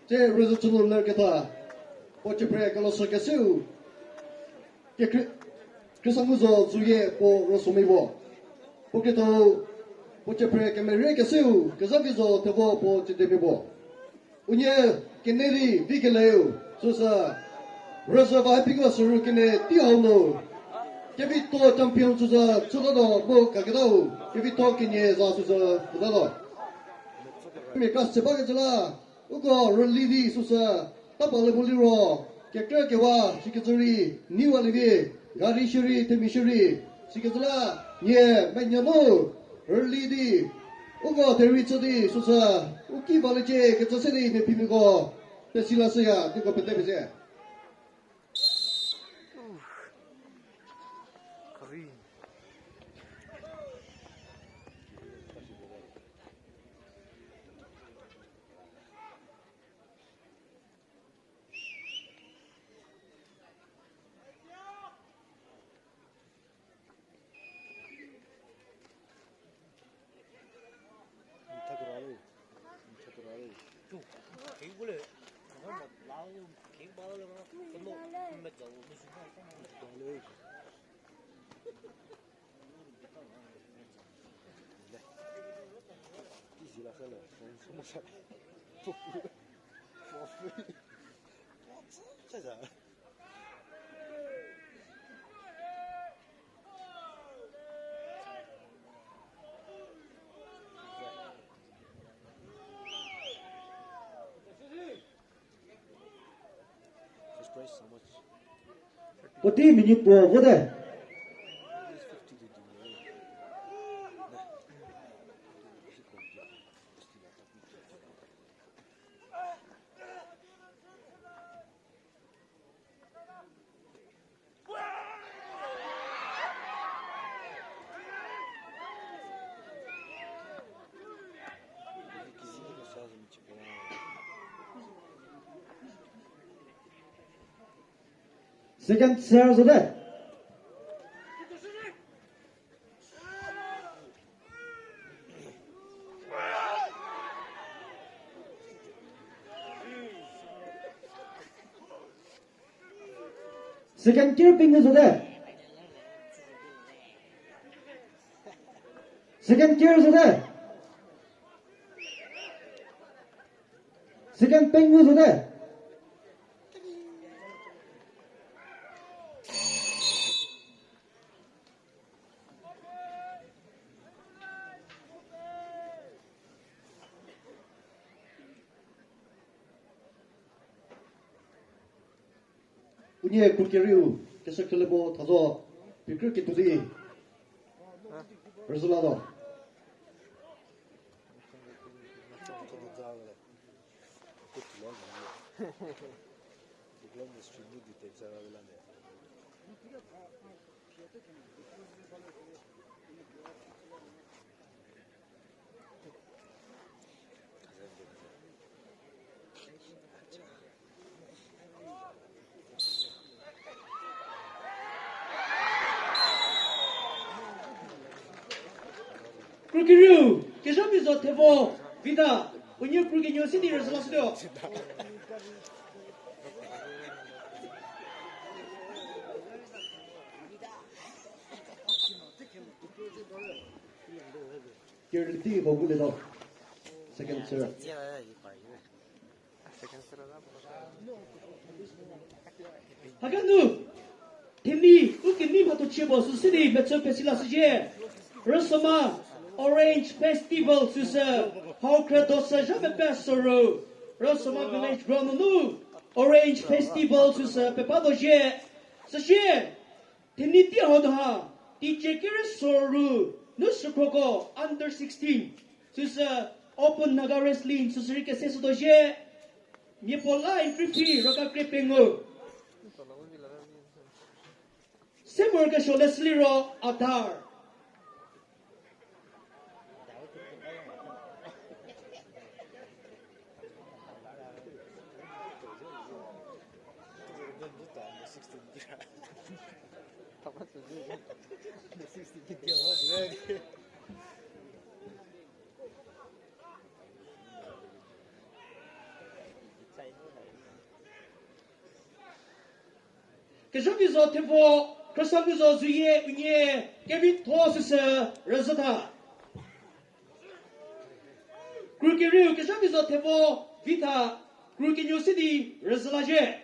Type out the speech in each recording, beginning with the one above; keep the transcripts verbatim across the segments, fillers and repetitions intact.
Tse rüzhü chünu lerketa, puo chüphre kelosü keseu, kekhrie, Khrista Nguzo Zuye puo Rüsomia puo. Puo kethou, puo chüphre kemerie keseu, Kezhavizo Thevo puo Chüdemia puo. Unie kenie di vi keleu, süsü, rüzhü va hepiko sürü kenie tei hau nu. Kevitho champion süsü, chütatuo mu kaketau, kevitho kenie za süsü, chütatuo. Mia kra se bakecü la, uko rüli di süsü, tapa le mo liro, kekrü kewa, sikecü rei, niwa le di, gari shierei, themia shierei, sikecü la, nie, menyü mu, rüli di, uko therei chü di süsü, u ki ba le cie kecü se di mia phimiko, pesi la süya, diko pete pese. First prize, how much? Puotei minute puo vote. Second serve zote. Second tier pengou zote. Second tier zote. Second pengou zote. Unie kukerieu, kese kelebo thazo, pikri ketuo di. Result la do. Krukerieu, Kezhamizo Thevo, Vida, unie krukenuo sidi result la shütuo. Kirliti Boguledo, second serve. Hakenu, themia, u kemia mhatho chie puo süsü di metsü pesi la shüzhie. Rüsoma, Orange Festival süsü, hau khre do sü zha pepe soru. Rüsoma Village Ground nunu, Orange Festival süsü pepado zhie. Süsie, themia tei hau do ha, teicie kerei soru, nu sükroko under sixteen. Süsü open Naga wrestling, süsü rei kese shütuo zhie. Mia puo la entry fee raka krie pengou. Semor kesuo le süliro Aadhaar. Kezhavizo Thevo, Khristanguzo Zuyie, unie kevitho süsü rüzhütha. Kru kerieu Kezhavizo Thevo vitha, kru kenieu si di rüzhü lazhie.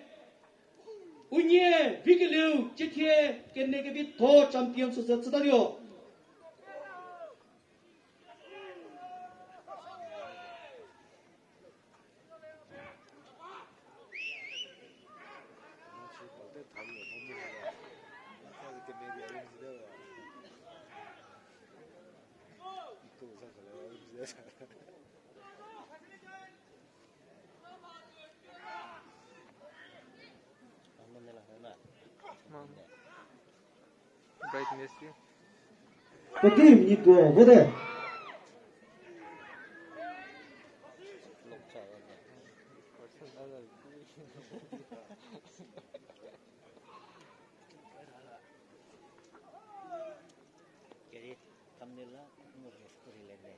Unie vikelieu ciethie kene kevitho champion süsü chütatuo. Brightness ki. Kati minute puo vote. Keri thumbnail la mo rhe, mo rhe le ne.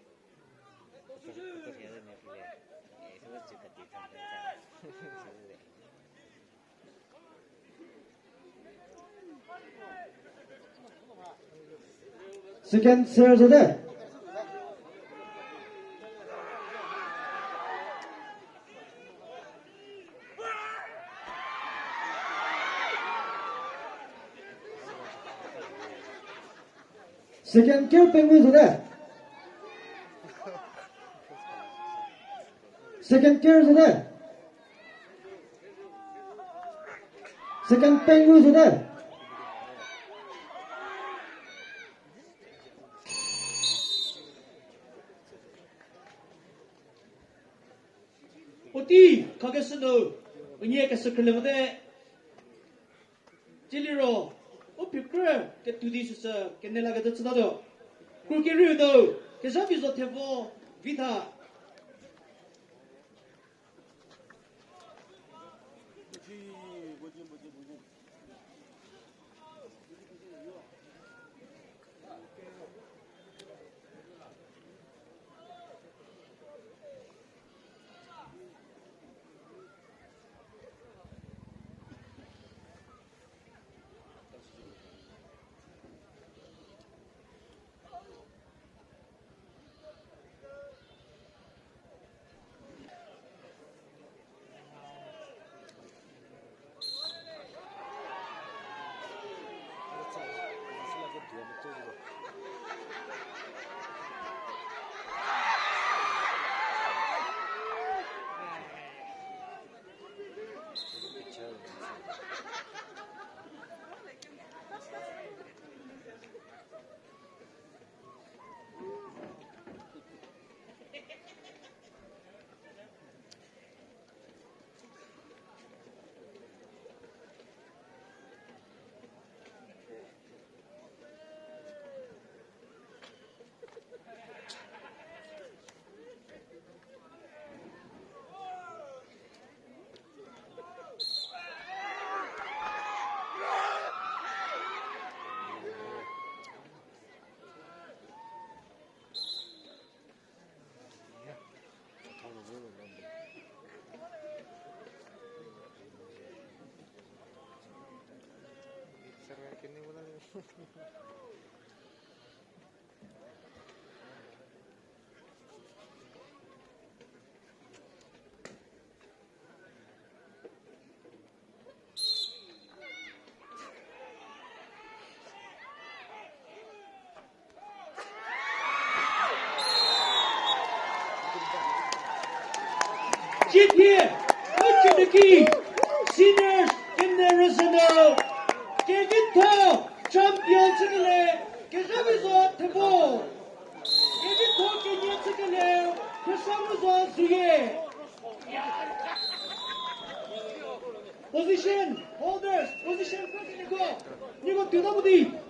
Mo rhe le ne rhe le. Eh, so that's a good thumbnail. Second ser zote. Second ker pengou zote. Second ker zote. Second pengou zote. Puotei khakeshü nu, unie kesükhrüle mote. Tsiliro, u phikrü ketuo di süsü kene lakecü chütatuo. Kru kerieu nu, Kezhavizo Thevo vitha. Cithie, Ucheneki, seniors, kene rüzhü nu, kevitho, champion chükele, Kezhavizo Thevo. Kevitho kenie chükele, Khristanguzo Zuyie. Position holders, position kekenieko, nieko tuota mo di.